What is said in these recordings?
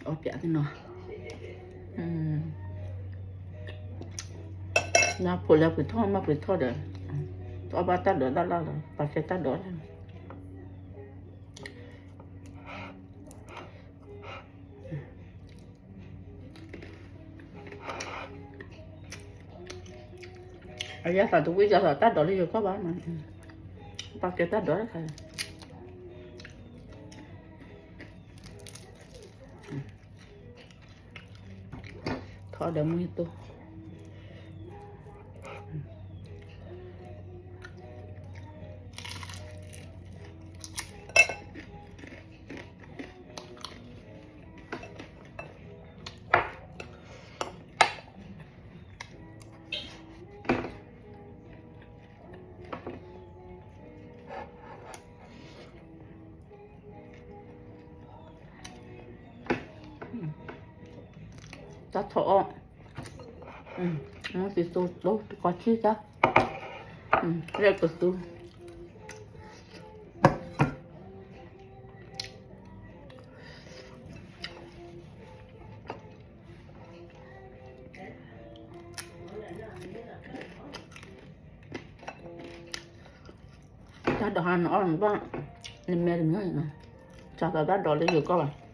အီၣ်ပျးသ့ၣ်နီၤ, နဖိလဲၤပှ့ၤထီၣ်မၤပှ့ၤထီၣ်ဒီး, တအီၣ်ဘၣ်တၢ်ဒိးတၢ်လၢ်လီၤ, ပာ်ကဲတၢ်ဒိးလၢ်လီၤ. အယၤသးတဝံၣ်ယၤသးတၢ်ဒိးလၢယိၤကီၢ်ဘၣ်, ပာ်ကဲတၢ်ဒိးတခါ, ထီၣ်ဒီးမုၢ်တိၢ် တၢ်ထီၣ်အီၣ်, မ့ၢ်သ့သိတိတကီးဆံၣ်တၢ်, လဲၣ်ကသူ တၢ်ဒိးဟါနအီၣ်နဘၣ်, နမဲတမံၤ, စးသးတၢ်ဒိးလၢယိၤကီၢ်ဘၣ်.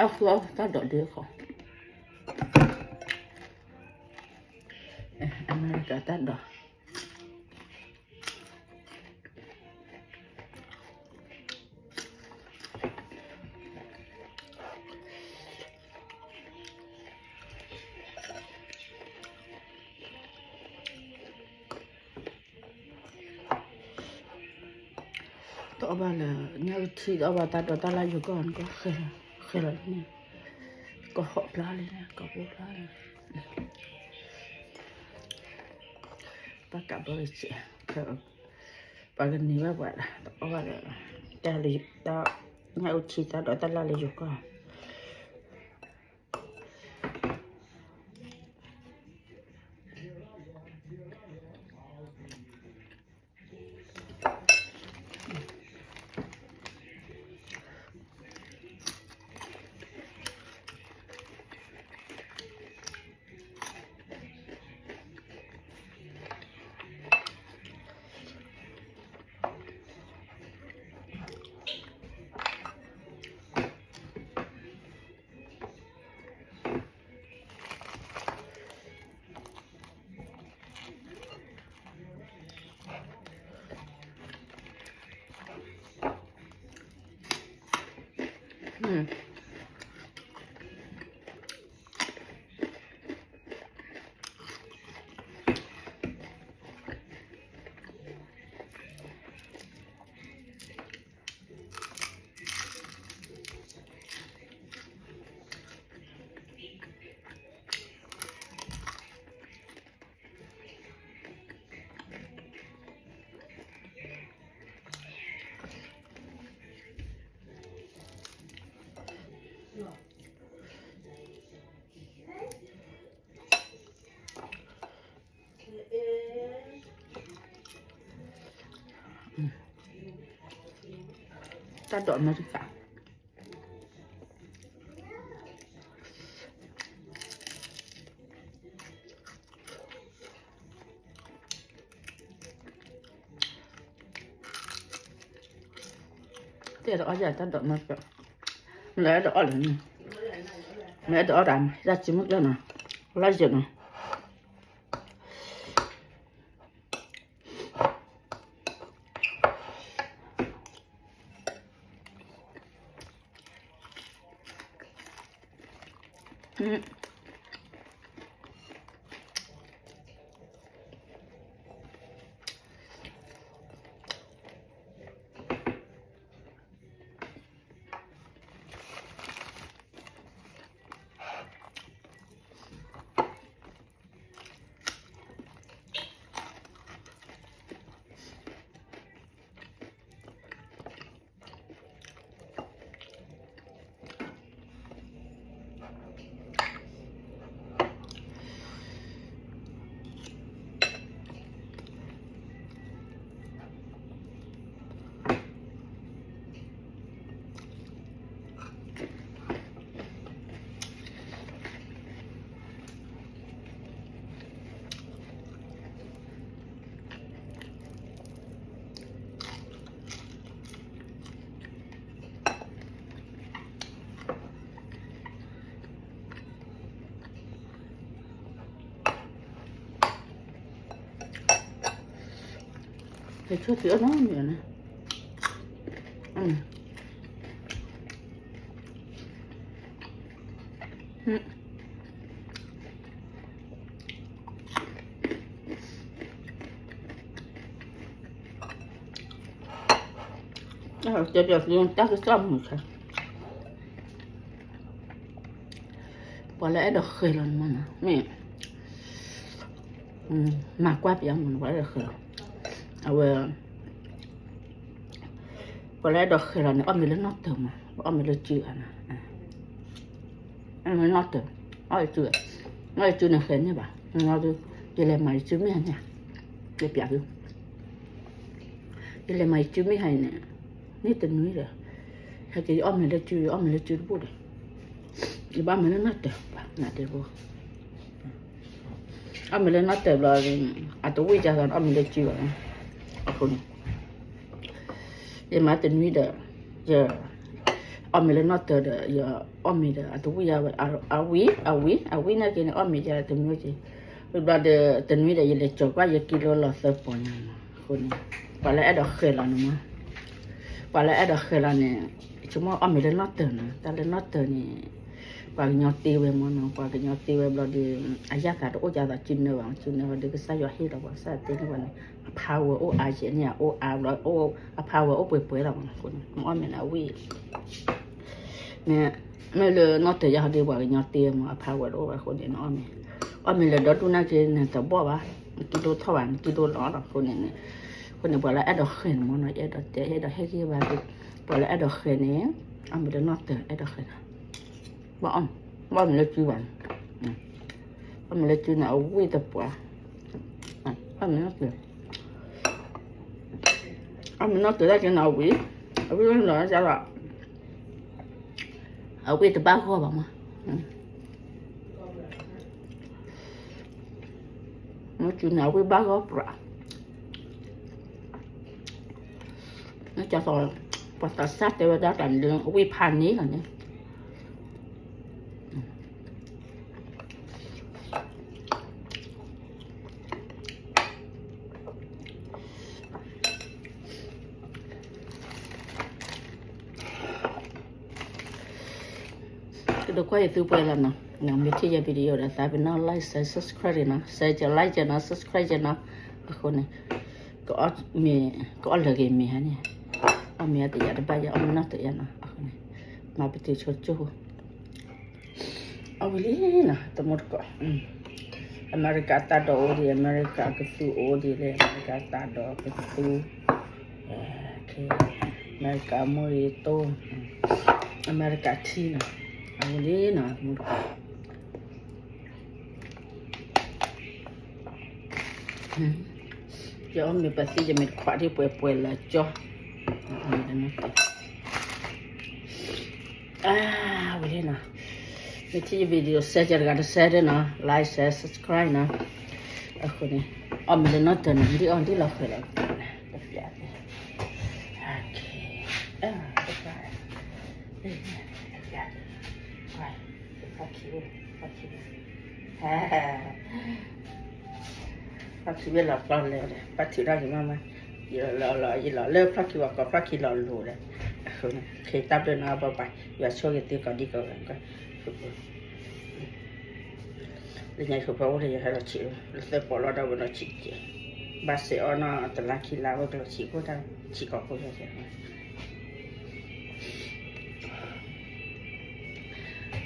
အဃိတၢ်ဒိးဒ်ဃီ, အမဲရကၤတၢ်ဒိး တအီၣ်ဘၣ်လၢ ညၣ်အုၣ်ထံ တအီၣ်ဘၣ်တၢ်ဒိးတၢ်လၢ်ယိၤကီၢ်န့ၣ် ကဃဲလီၤလံန့ၣ်, ကဟီၣ်ဖျါလံန့ၣ် ကပူၤဖျါလံ, ပှၤကးဘၢစဲး, ပှၤကန့ၢ်ဘၣ်ပှၤ တအီၣ်ဘၣ်လၢ တၢ်လၢ တၢ် ညၣ်အုၣ်ထံတၢ်ဒိးတၢ်လၢ်လၢယိၤကီၢ် တၢ်ဒိးအမဲရကၤ တဲတအီၣ်ယၤတၢ်ဒိးမၤစၢၤ, မ့ၢ်လၢအဲၣ်ဒိးအီၣ်လၢၤန့ၣ်, မ့ၢ်အဲၣ်ဒိးအီၣ်တၢ်မၤ တၢ်စံမုၢ်ကျၢၢ်နီၤ, လၢယနီၤ. ဆိသုအနီၢ်မုၣ်န့ၣ်, တဲပျီသုတၢ်ကစီၣ်မုၢ်ခါ, ပှၤလၢအဲၣ်ဒိးဃဲၤလီၤန့ၣ်မ့ၢ်နီၤ, မ့ၢ် မၤကွၢ်ပျီမ့ၢ်နီၤ, ပှၤလၢအဲၣ်ဒိးဃဲၤလီၤ, အဝဲ ပှၤလၢအဲၣ်ဒိးဃဲၤလီၤန့ၣ် အီၣ်မ့ၤလၢနီၢ်တၢၤမး, အီၣ်မ့ၤလၢစုဧါ, အီၣ်မ့ၤလၢနီၢ်တၢၤ, အီၣ်စု, အီၣ်စုန့ၣ်ဃဲၤန့ၢ်ဘၣ်, ယလဲၤမၤယစုမ့ၢ်ဟါန့ၣ်, ယပျးသု, ယလဲၤမၤယစုမ့ၢ်ဟါအံၤန့ၣ်, န့ၢ်တနွံဒီး, ဟဲက့ၤယအီၣ်မ့ၤလၢစု, ယအီၣ်မ့ၤလၢစုတဘိၣ်ဒီး, ယဘၣ်မ့ၤလၢနီၢ်တၢၤဘၣ်, နတဲဘိ အီၣ်မ့ၤလၢနီၢ်တၢၤဘျီ, အတဝံၣ်ယၤသးန့ၣ် အီၣ်မ့ၤလၢစုဘၣ်, အဃိန့ၣ်, ယမၤတနွံဒီး, ယအီၣ်မ့ၤလၢနီၢ်တၢၤဒီး ယအီၣ်မ့ၤဒီး အတဝံၣ်ယၤဝဲ, အဝံၣ်, အဝံၣ်, အဝံၣ်နာ်က့န့ၣ် အီၣ်မ့ၤယၤတမံၤက့, ဘျီဒီး တနွံဒီး ယလဲၤကၠီၤကွၢ်ယကံလိလီၤသၢပီညါမး, အဃိန့ၣ်, ပှၤလၢအဲၣ်ဒိးဃဲၤလီၤန့ၣ်မး, ပှၤလၢအဲၣ်ဒိးဃဲၤလီၤန့ၣ်, ဆိကမိၣ်အီၣ်မ့ၤလၢနီၢ်တၢၤန့ၣ်, တၢ်လၢနီၢ်တၢၤန့ၣ်, ပှၤကညီတ့ဝဲမ့ၢ်နီၤ, ပှၤကညီတ့ဝဲဘျီဒီး, အယၤသးတအိၣ်ယၤသးစုနၢဘၣ်, စုနၢဘၣ်ဒီး ကစၢ်ယွၤဟ့ၣ်လီၤပှၤ ကစၢ်ယွၤတ့န့ၢ်ပှၤန့ၣ်, အဖးဝဲအိၣ်အါယဲၢ်န့ၣ်, အိၣ်အါဘျီ, အဖးဝဲအိၣ်ပှဲၤပှဲၤလီၤမး, အဃိန့ၣ် နအီၣ်မ့ၤန့ၣ် အဝံၣ် မ့ၢ်လၢနီၢ်တၢၤယၤဟီဒီး ပှၤကညီတ့ဝဲမး, အဖးဝဲတအိၣ်ဘၣ်အဃိန့ၣ် နအီၣ်မ့ၤ, အီၣ်မ့ၤလၢဒီဒူၣ်နာ်က့ နတဘီၣ်ဘၣ်, နကံဒိၣ်ထီၣ်ဘၣ်, နကံဒိၣ်လီၤလီၤအဃိန့ၣ်, အဃိန့ၣ် ပှၤလၢအဲၣ်ဒိးဃဲၤန့ၣ်မ့ၢ်နီၤ, ယအဲၣ်ဒိးတဲ အဲၣ်ဒိးဟ့ၣ်ဂံၢ်ဘါသု, ပှၤလၢအဲၣ်ဒိးဃဲၤန့ၣ်, အီၣ်မ့ၤလၢနီၢ်တၢၤ အဲၣ်ဒိးဃဲၤန့ၣ်, ဘၣ်အီၣ်မ့ၤလၢစုဘၣ်, အီၣ်မ့ၤလၢစုန့ၣ် အဝံၣ်တပှၢ်, အီၣ်မ့ၤလၢစု အီၣ်မ့ၤနီၢ်တၢၤဒၣ်က့န့ၣ် အဝံၣ်, အဝံၣ်လီၤလီၤ, အဝံၣ်တဘၣ်ဂီၢ်ဘၣ်မး, မ့ၢ်စုန့ၣ် အဝံၣ်ဘၣ်ဂီၢ်ပြး, နကသိး, ပှၤသးစၢ်တဲဝဲဒၣ်တၢ်န့ၣ် အဝံၣ်ဖးန့ၣ်လီၤန့ၣ် ကဒိးကွၢ်ယသုပှဲၤလီၤနီၤ, မ့ၢ်ထံၣ်ယ video ဒီး သးပ့ၤနီၣ် like share subscribe နီၤ, share က like ကနီၤ subscribe ကနီၤ, အဃိန့ၣ်, မ့ၢ်, ကအီၣ်လၢာ်ဂ့ၤမ့ၢ်ဟါန့ၣ်, အီၣ်မ့ၤအတယၤတဘၣ်ယၤ အီၣ်မ့ၤနီၢ်တယၤနီၤ, အဃိန့ၣ်, မၤပတုာ်ဆိကၠိၢ် အဝံၤလံနီၤ တမူတကိး, အမဲရကၤတၢ်ဒိးအိၣ်ဒံး အမဲရကၤကသူအိၣ်ဒံးလၢ အမဲရကၤတၢ်ဒိးကသူ, အမဲရကၤမိၢ်ရံတိၢ်, အမဲရကၤထံနီၤ, အဝံၤလံနီၤ တမူတကိး ယအီၣ်မ့ၤပသံ ယမ့ၢ်တခွးဒ်ပှဲၤပှဲၤလၢကၠီ, အဝဲနီၤ, မ့ၢ်ထံၣ်ယ video share ကတဂၤတ share ဒၣ်နီၤ like share subscribe နီၤ, အဃိန့ၣ်, အီၣ်မ့ၤလၢနီၢ်တၢၤန့ၣ် ဒ်အီၣ်ဒ်လီၤဃဲၤလီၤ, ပျးသ့, ဖျီၣ်ခံဘ့ၣ်လီၤပျီလဲၣ်ဒီး ပှၤထုးထီၣ်က့ၤမးမး, ယလီၤလီၤ ယလီၤလၢဖျီၣ်ခံဝဲကိး ဖျီၣ်ခံလီၤလိၤဒီး, အဃိန့ၣ် ခဲတၢ်ဘျုးနီၤ ဘၣ်ဘၣ် ယွၤဆိၣ်ဂ့ၤသုကိးဒံကိးဂၤ, လၢညါယဃုဖၢအိၣ်လၢယဟဲလီၤဆံး, လၢသၢပီးလီၤဒီးဝဲလီၤဆံးကဲ, ဘၣ်စဲးအီၣ်နီၤတလါခံလါဝဲကလီၤဆံးကိၢ်တၢ်ဆံးကိာ်ကိၢ်ယဲၢ်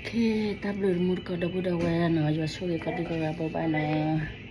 ခဲတၢ်ဘျုးတမူတကိး ဒီပုၢ်ဒီဝဲၢ်နီၤ, ယွၤဆိၣ်ဂ့ၤကိးဒံကိးဂၤ bye bye နီၤ.